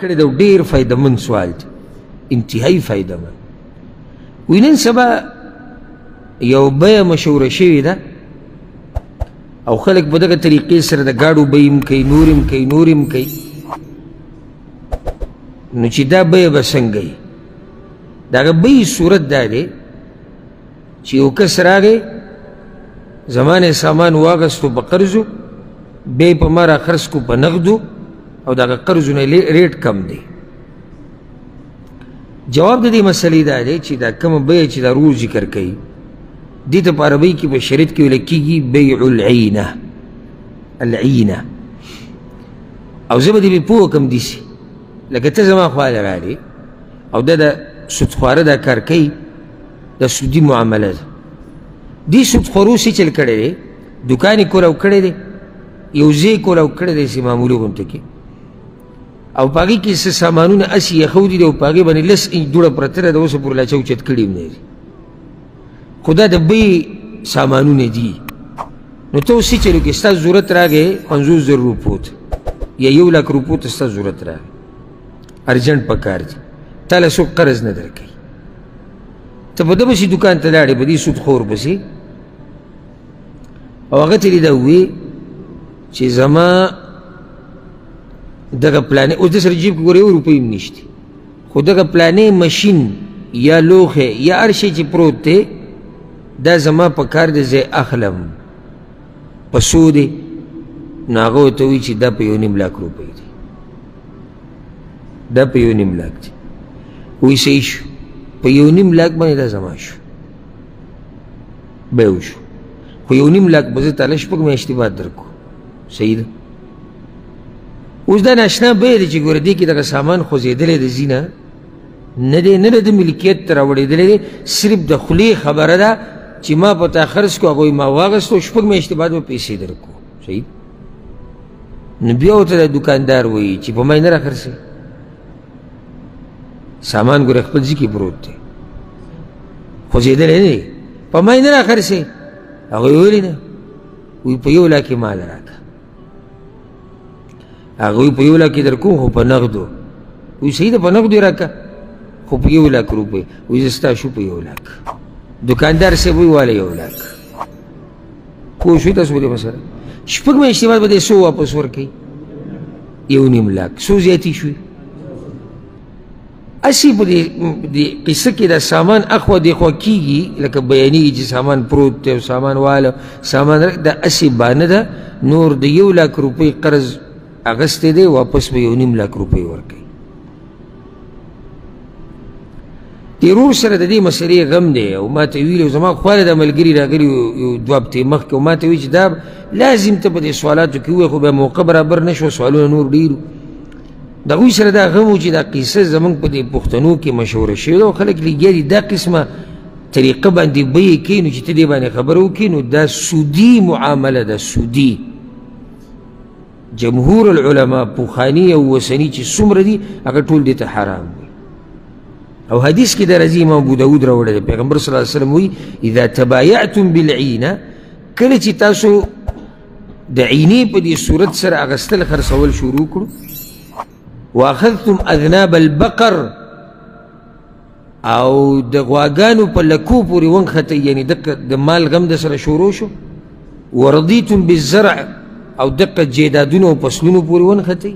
کړی دا ډېر فایدهمند سوال دی، انتهایی فایدهمند. وایي نن سبا یو بیه مشهوره شوې ده او خلک په دغه طریقې سره د ګاډو بیې هم کوي، نور هم کوي، نور هم کوي. نو چې دا بیه به څنګه وي؟ د هغه بیې صورت دا دی چې یو کس راغی، زما نه یې سامان واخیستو په قرضو، بیا یې په ما راخرڅ کړو په نغدو، او د هغه قرضو نه ریټ کم دی. جواب د دې مسئلې دا دی چې دا کومه بیه چې دا ورور ذکر کوي، دې ته په عربۍ کې په شریعت کې ویل کېږي بیع العینه، العینه. او زه به دې پرې پوه کړم داسې لکه ته زما خواله راغلې او دا د سودخواره دا کار کوي، دا سودي معامله ده. دې سودخورو څه چل کړی دی؟ دوکان یې کولاو کړی دی، یو ځای کولاو کړی دی چې معمولي غونته کې، او په هغې کې څه سامانونه هسې ایښودي دي او په هغې باندې 10 انچ دوړه پرته ده، د اوسه پورې لا چا اوچت کړي هم نه دي، خو دا د بیې سامانونه دي. نو ته اوس څه چل وکړې؟ ستا ضرورت راغی 50,000 روپو ته یا 1 لاک روپو ته ستا ضرورت راغی، ارجنټ په کار دی، تا له څوک قرض نه درکوي، ته په ده پسې دوکان ته لاړې، په دې سودخور پسې، او هغه ته دې دا ووایي چې زما دغه پلانې، اوس د سره جیب کې ګوره 1 روپۍ هم نشته، خو دغه پلانې مشین یا لوښی یا هر شی چې پروت دی دا زما په کار دی، زه یې اخلم. په څو دی؟ نو هغه ورته وایي چې دا په 1.5 لاک روپۍ دی، دا په 1.5 لاک دی. وایي صحیح شو، په 1.5 لاک باندې دا زما شو، بیه وشو، خو 1.5 لاک به زه تاله 6 میاشتې بعد درکړو. صحیح ده. اوس دا ناشنا بیه دی چې ګوره دې کې دغه سامان خوځېدلی د ځینه نه دی، نه د ملکیت ته راوړېدلی دی، صرف د خولې خبره ده چې ما په تا خرڅ کړو، هغوی ما واخیستو، 6 میاشتې بعد به پیسې درکړو. صحیح. نو بیا ورته د دوکاندار وایي چې په ما یې نه راخرڅوې، سامان ګوره خپل ځای کې پروت دی، خوځېدلی نه دی، په ما یې نه راخرڅوې. هغوی ویلي نه، وایي په 1 لاک یې مال راکړه. هغوی په 1 لاک یې درکوم خو په نغدو. وایي صحیح ده، په نغدو یې راکړه خو په 1 لاک روپۍ. وایي زه ستا شو په 1 لاک. دوکاندار صاحب وایي واله 1 لاک. پوه شوې تاسو په دې مسله؟ 6 میاشتې بعد به دې څو واپس ورکوي؟ 1.5 لاک. څو زیاتې شوې؟ هسې په دې قصه کې دا سامان اخوا دېخوا کېږي، لکه بیانېږي چې سامان پروت دی او سامان واله سامان دا هسې بانه ده. نور د 1 لاک روپۍ قرض اخیستی دی، واپس به 1.5 لاک روپۍ ورکوي. دې ورور سره د دې مسئلې غم دی او ما ته ویلي، زما خواله دا ملګري راغلي یو 2 هفتې مخکې، او ما ته ویلي چې دا لازم ته په دې سوالاتو کې ووایې، خو بیا موقع برابر نه شوه، سوالونه نور ډېر وو. د هغوی سره دا غم و چې دا قصه زموږ په دې پښتنو کې مشهوره شوې ده او خلک لګیا دي دا قسمه طریقه باندې بیې کوي. نو چې ته دې باندې خبره وکړې نو دا سودي معامله ده، سودي. جمهور العلماء پخواني او اوسني چې څومره دي هغه ټول دې ته حرام وي. او حدیث کې دا راځي، امام ابو داود راوړی دی، پیغمبر صلی الله علیه وسلم وایي اذا تبایعتم بالعینه، کله چې تاسو د عینې په دې صورت سره اخیستل خرڅول شروع کړو، واخذتم اذناب البقر، او د غواګانو په لکو پورې ونښتئ، یعنې د مال غم د سره شروع شو، ورضیتم بالزرع، او دقه جیدادونو او فصلونو پورې ونښتئ،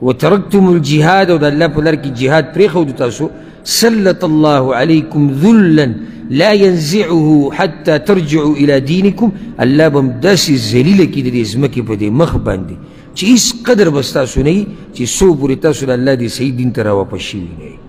وترکتم الجهاد، او د الله په لار کې جهاد پرېښود تاسو، سلط الله علیکم ذلا لا ينزعه حتى ترجعوا الى دینکم، الله به هم داسې ذلیله کړي د دې ځمکې په دې مخ باندې چې هېڅ قدر به ستاسو نه وي چې څو پورې تاسو د الله دې صحیح دین ته راواپس شوي نه.